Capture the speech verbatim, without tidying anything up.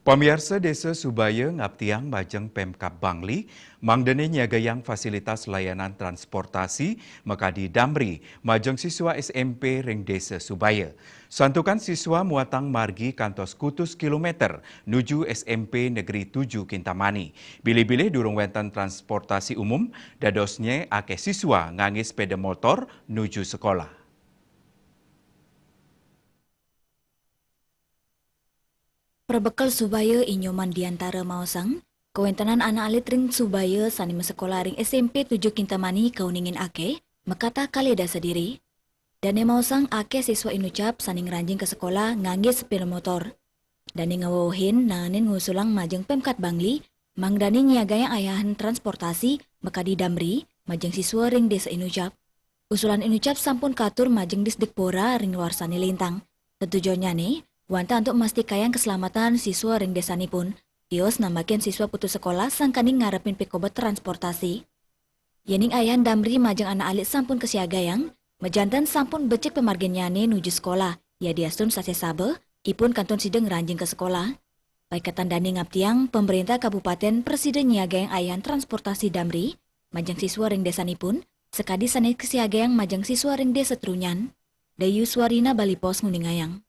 Pamiarsa, Desa Subaya ngaptiang majeng Pemkab Bangli, mangdane nyiagayang fasilitas layanan transportasi makadi Damri majeng siswa S M P ring Desa Subaya. Santukan siswa muatang margi kantos kutus kilometer nuju S M P Negeri Tujuh Kintamani. Bilih-bilih durung wenten transportasi umum, dadosnya akeh siswa ngangge sepeda motor nuju sekolah. Prabekel Subaya I Nyoman Diantara maosang, kawentenan anak alit ring Subaya sane masekolah ring S M P Tujuh Kintamani kauningin akeh, makatah kalih dasa diri. Dane maosang akeh siswa inucap sane ngranjing ka sekolah ngangge sepeda motor. Dane ngawewehin naenin ngusulang majeng Pemkab Bangli, mangdane nyiagayang ayahan transportasi makadi Damri majeng siswa ring desa inucap. Usulan inucap sampun katur majeng Disdikpora ring luarsane lintang. Tetujonnyane, wantah antuk mastikayang keselamatan siswa ring desanipun, tios nambakin siswa putus sekolah sangkaning ngarepin pikobet transportasi. Yening ayahan Damri majeng anak alit sampun kasiagayang, majanten sampun becik pamarginnyane nuju sekolah, yadiastun sasih saba, ipun kantun sida ngranjing ka sekolah. Paiketan dane ngaptiang, pemerintah kabupaten prasida nyiagayang ayahan transportasi Damri majeng siswa ring desanipun, sakadi sane kasiagayang majeng siswa ring desa Trunyan. Dayu Swarina, Bali Post, nguningayang.